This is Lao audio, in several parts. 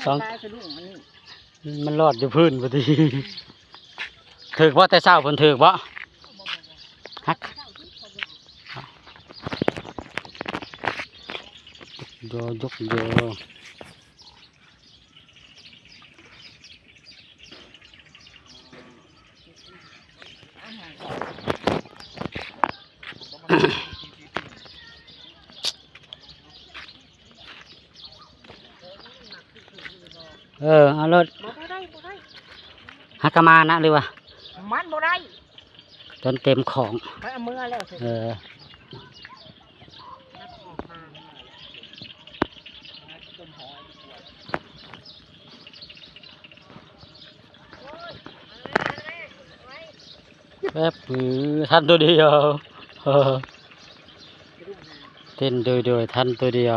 ສອງ ມັນລອດຢູ່ພື້ນພໍດີ. ຖືກບໍ່? ແຕ່ເຊົ້າເພິ່ນຖືກບໍ່? ຮັກ ໂດ ຍົກໂດ. ເອີ ເອົາໂລດ ບໍ່ໄດ້ ບໍ່ໄດ້ ຫາກະມານະ ຫຼືວ່າ ມັນບໍ່ໄດ້ ຈົນເຕັມຂອງ ໄປເອົາເມືອແລ້ວ ເອີ. ແປັບ ອື ທັນໂຕດຽວ ເຕັ້ນໂດຍໆ ທັນໂຕດຽວ.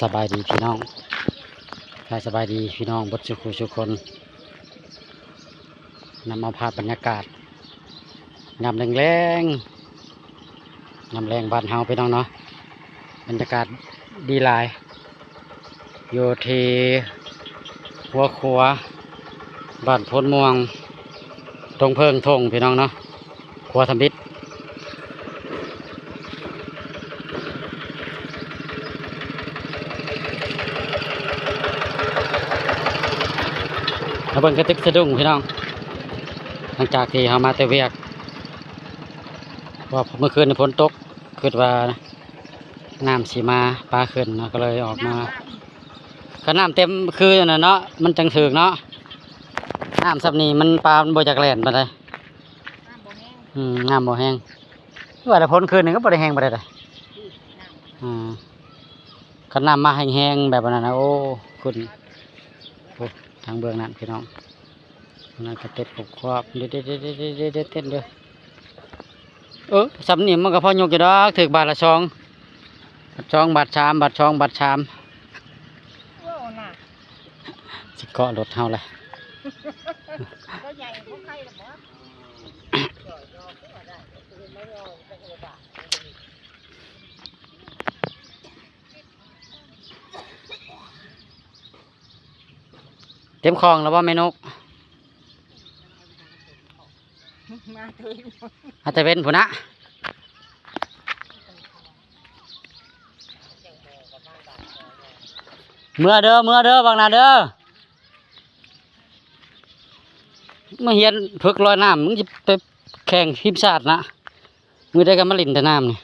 ສະບາຍດີພີ່ນ້ອງ ສະບາຍດີພີ່ນ້ອງເບິດສູ່ຄູ່ສູ່ຄົນ. ນຳເອົາພາບບັນຍາກາດຍາມແລງໆ ຍາມແລງບ້ານເຮົາພີ່ນ້ອງເນາະ ບັນຍາກາດດີຫຼາຍ ຢູ່ທີ່ຫົວຂົວ ບ້ານໂພນມ່ວງ ດົງເຜິ້ງທົ່ງ ພີ່ນ້ອງເນາະ ຂົວທຳອິດ. ມາເບິ່ງກະຕຶກສະດຸ້ງພີ່ນ້ອງ ຫຼັງຈາກທີ່ເຮົາມາແຕ່ວຽກ ເພາະວ່າມື້ຄືນນີ້ຝົນຕົກ ຄິດວ່ານ້ຳຊິມາ ປາຂຶ້ນເນາະ ກໍເລີຍອອກມາ. ຄັນນ້ຳເຕັມຄືອັນນັ້ນເນາະ ມັນຈັ່ງຖືກເນາະ ນ້ຳຊ່ຳນີ້ມັນ ປາມັນບໍ່ຢາກແລ່ນປານໃດ. ນ້ຳບໍ່ແຮງ ອືມ ນ້ຳບໍ່ແຮງ ຄືວ່າແຕ່ຝົນຄືນນີ້ກໍບໍ່ໄດ້ແຮງປານໃດເດ້. ອືມ ອືມ ຄັນນ້ຳມາແຮງໆ ແບບນັ້ນນະ ໂອ້ ຂຶ້ນ ໂອ້ ທາງເບື້ອງນັ້ນພີ່ນ້ອງ ນັ້ນກະເຕັດຂອບໆ ເດັດໆໆໆ ເຕັດເດີ. ເອີ ຊ່ຳນີ້ມັນກໍພໍຍົກຢູ່ດອກ ຖືກບາດລະສອງ ບາດສອງ ບາດສາມ ບາດສອງ ບາດສາມ ໂອ້ນະ ຊິເກາະລົດເຮົາແຫຼະ. ເຕັມຂອງແລ້ວບໍ່ແມ່ນົກ? ມາແຕ່ເວັນ ມາແຕ່ເວັນພຸ້ນນະ. ເມືອເດີ ເມືອເດີ ບັກໜ້າເດີ. ມາຮຽນຝຶກລອຍນ້ຳ ມຶງຊິໄປແຂ່ງທີມຊາດນະ. ມື້ໃດກໍມາຫຼິ້ນແຕ່ນ້ຳນີ້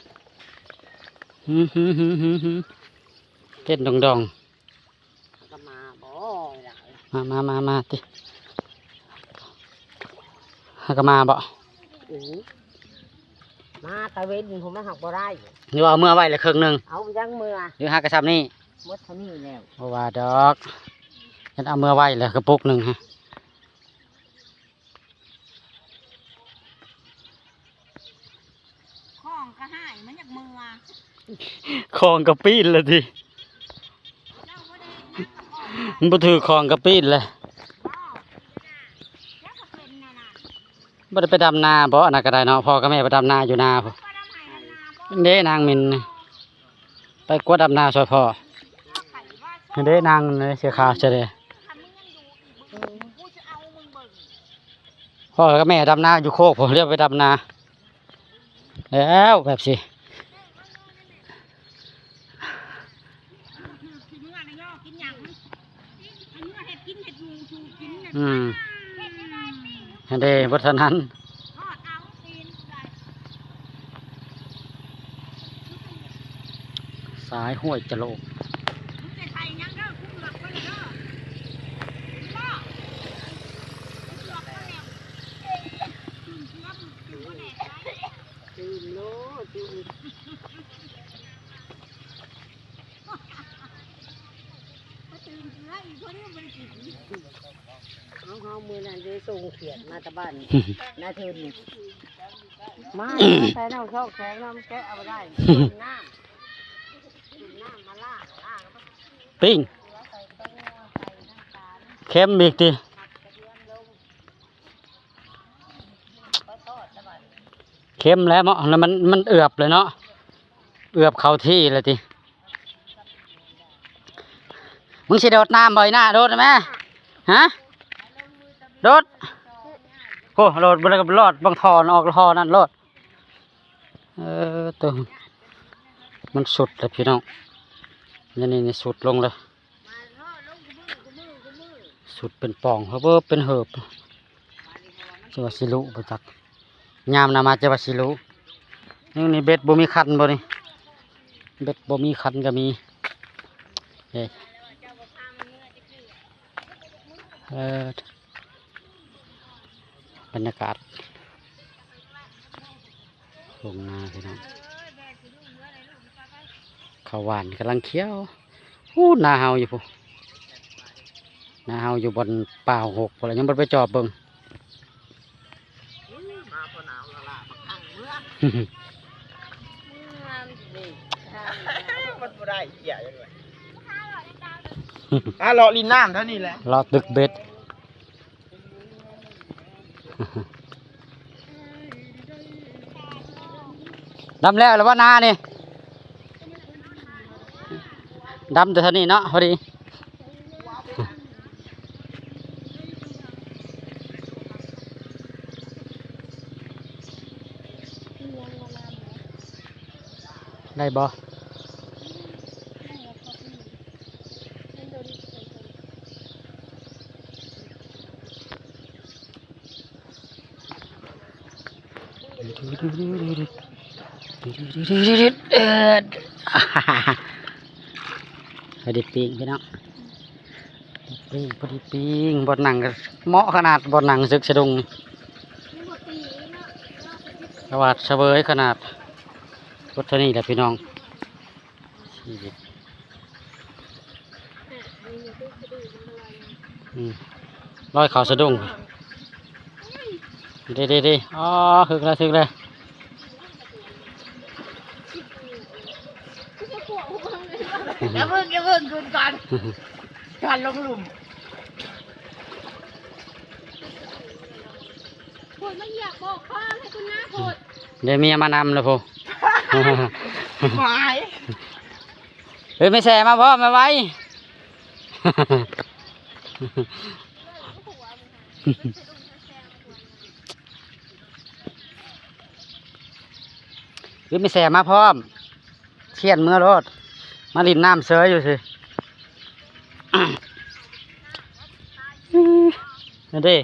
ເຕັ້ນດອງໆ. ກະມາບໍ່ ມາ ມາ ມາ ມາຕິ ຫາກະມາບໍ່? ອື ມາຕາເວັນພຸ້ນ ມັນຫາກບໍ່ໄດ້ ຫຼືວ່າເອົາເມືອໄວ້ລະເຄິ່ງໜຶ່ງ? ເອົາຫຍັງເມືອ ຫຼືຫາກະຊ່ຳນີ້ ໝົດເທົ່ານີ້ແລ້ວ ບໍ່ວ່າດອກ ເຮັດເອົາເມືອໄວ້ລະກະປຸກໜຶ່ງຫັ້ນ. ຂອງກະຫາຍ ມັນຢາກເມືອ ຂອງກະປີ້ນລະຕິ ເຈົ້າບໍ່ໄດ້ເຮັດຫຍັງກັບຂອງ ມັນບໍ່ຖືກຂອງກະປີ້ນລະ ບໍ່ ເຈົ້າກະເປັນແນວນັ້ນ ບໍ່ໄດ້ໄປດຳນາບໍ? ອັນນັ້ນກະໄດ້ເນາະ ພໍ່ກັບແມ່ໄປດຳນາຢູ່ນາພຸ້ນ ເດ້ນາງມິນ ໄປກວດດຳນາຊ່ອຍພໍ່ ເດ້ນາງເສື້ອຂາວເສຍເດ້ ພໍ່ກັບແມ່ດຳນາຢູ່ໂຄກພຸ້ນ ລຽວໄປດຳນາ ແລ້ວແບບຊິ ອືມ ຫັ້ນເດ້ ບໍ່ທັນຫັ້ນ ສາຍຫ້ວຍຈະໂລກ ຕື່ມໂລດ ຕື່ມ ເຮົາ ເຮົາມື້ນັ້ນໄດ້ສົ່ງຂຽດມາແຕ່ບ້ານນາເທິນນີ້ ມາໃສ່ນ້ຳຊອກແຂງນຳ ແກະເອົາໄດ້ ນ້ຳ ນ້ຳມາລ້າງ ລ້າງ ປີ້ງ ເຄັມອີກຕິ. ເຕັມແລ້ວເໝາະ ແລ້ວມັນ ມັນເອືອບເລີຍເນາະ ເອືອບເຂົ້າທີ່ແລ້ວຕິ. ມຶງຊິໂດດນ້ຳບໍ່ອີ່ໜ້າ ໂດດແມ່ ຮະ ໂດດ. ໂອ້ ໂດດບໍ່ໄດ້ກໍລອດບັງທໍ່ອອກທໍ່ນັ້ນໂລດ. ເອີ ໂຕ ມັນສຸດແລ້ວພີ່ນ້ອງ ນີ້ ນີ້ ນີ້ ສຸດລົງແລ້ວ ສຸດເປັນປ່ອງ ເຮີບເປັນເຫີບ ຈະວ່າຊິຫຼຸບໍ່ຈັກ ຍາມໜ້າມາຈະວ່າຊິຫຼຸ. ນີ້ ນີ້ເບັດບໍ່ມີຄັນບໍ່ນີ້ ເບັດບໍ່ມີຄັນກໍມີ ເອີ ເອີ ບັນຍາກາດທົ່ງນາພີ່ນ້ອງ ເຂົ້າຫວານກຳລັງຂຽວ. ໂອ້ ນາເຮົາຢູ່ພຸ້ນ ນາເຮົາຢູ່ບ່ອນປ່າຫົກພຸ້ນລະ ຍັງບໍ່ໄດ້ໄປຈອບເບິ່ງ. ມັນບໍ່ໄດ້ເຫຍຫຍັງເລີຍ ຫາເລາະຫຼິ້ນນ້ຳເທົ່ານີ້ແຫຼະ ເລາະຕຶກເບັດ. ດຳແລ້ວລະບໍ່ນານີ້ ດຳແຕ່ເທົ່ານີ້ເນາະ ພໍດີ ໄດ້ບໍ່? ພໍດີປີ້ງພີ່ນ້ອງ ປີ້ງ ພໍດີປີ້ງ ບ່ອນນັ່ງກໍເໝາະຂະໜາດ ບ່ອນນັ່ງເສິກສະດຸ້ງ ສະຫວາດສະເຫວີຍຂະໜາດ. ກົດເທົ່ານີ້ແຫຼະພີ່ນ້ອງ ຊີວິດ ອືມ ລອຍເຂົ້າສະດຸ້ງ ເດ້ໆໆ ອໍ ຖືກແລ້ວ ຖືກແລ້ວ ຢ່າເພິ່ງ ຢ່າເພິ່ງ ຂຶ້ນກ່ອນ ກ່ອນລົງຫຼຸມ ໂພດ ມາຢຽບບໍ່ ຄອງໃຫ້ຄຸນນາໂພດ ໄດ້ເມຍມານຳແລ້ວພຸ້ນ ຫວາຍ ເອີ ແມ່ແຊມາພ້ອມ ມາໄວ ຄືແມ່ແຊມາພ້ອມ ຂຽນເມືອໂລດ ມາຫຼິ້ນນ້ຳເຊີຍຢູ່ຊິ ນັ້ນເດ້.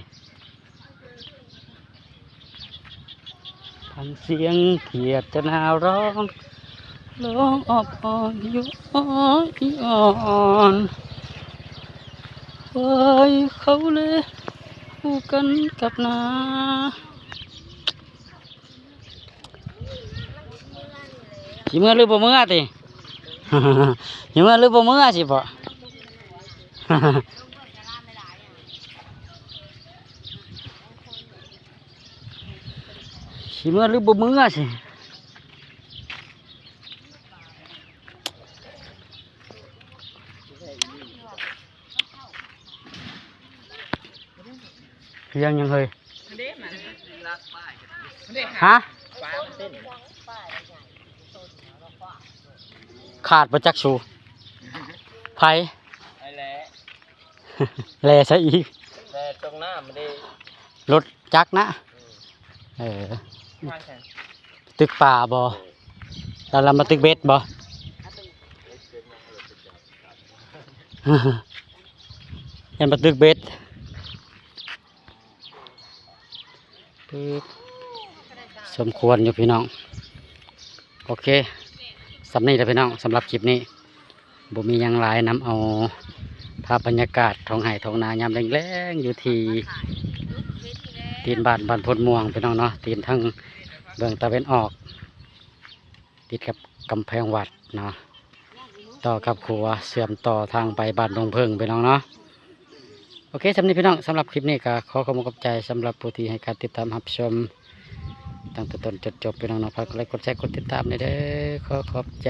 ຟັງສຽງຂຽດຈະນາວຮ້ອງ ຮ້ອງອອບອ້ອນຢູ່ອ້ອນອີ່ອ່ອນ ເອີຍ ເຂົາເລີຍຄູ່ກັນກັບນາ ຊິເມືອຫຼືບໍ່ເມືອຕິ ຊິເມືອຫຼືບໍ່ເມືອ ຊິເບາະ ຊິເມືອຫຼືບໍ່ເມືອຊິ ຮຽງຫຍັງເຮີ້ຍ ຮະ ຂາດບໍ່ຈັກສູ ໃຜ ແລ່ໃສອີກ ແລ່ຕົງນ້ຳເດ້ ລົດຈັກນະ ເອີ ຕຶກປາບໍ່ ແລ້ວລະມາຕຶກເບັດບໍ່ ແມ່ນມາຕຶກເບັດ ປຶບ ສົມຄວນຢູ່ພີ່ນ້ອງ ໂອເຄ ສ່ຳນີ້ແຫຼະພີ່ນ້ອງ ສຳລັບຄລິບນີ້ ບໍ່ມີຫຍັງຫຼາຍ ນຳເອົາພາບບັນຍາກາດທ້ອງໄຮ່ທ້ອງນາຍາມແລງໆ ຢູ່ທີ່ຕີນບ້ານ ບ້ານໂພນມ່ວງ ພີ່ນ້ອງເນາະ ຕີນທາງເບື້ອງຕາເວັນອອກ ຕິດກັບກຳແພງວັດເນາະ ຕໍ່ກັບຂົວເຊື່ອມຕໍ່ທາງໄປບ້ານດົງເຜິ້ງ ພີ່ນ້ອງເນາະ. ໂອເຄ ສ່ຳນີ້ພີ່ນ້ອງ ສຳລັບຄລິບນີ້ກໍຂໍຂອບອົກຂອບໃຈສຳລັບຜູ້ທີ່ໃຫ້ການຕິດຕາມຮັບຊົມຕັ້ງແຕ່ຕົ້ນຈົນຈົບ ພີ່ນ້ອງເນາະ ຝາກກົດໄລ ກົດແຊ ກົດຕິດຕາມແດ່ເດີ້ ຂໍຂອບໃຈ.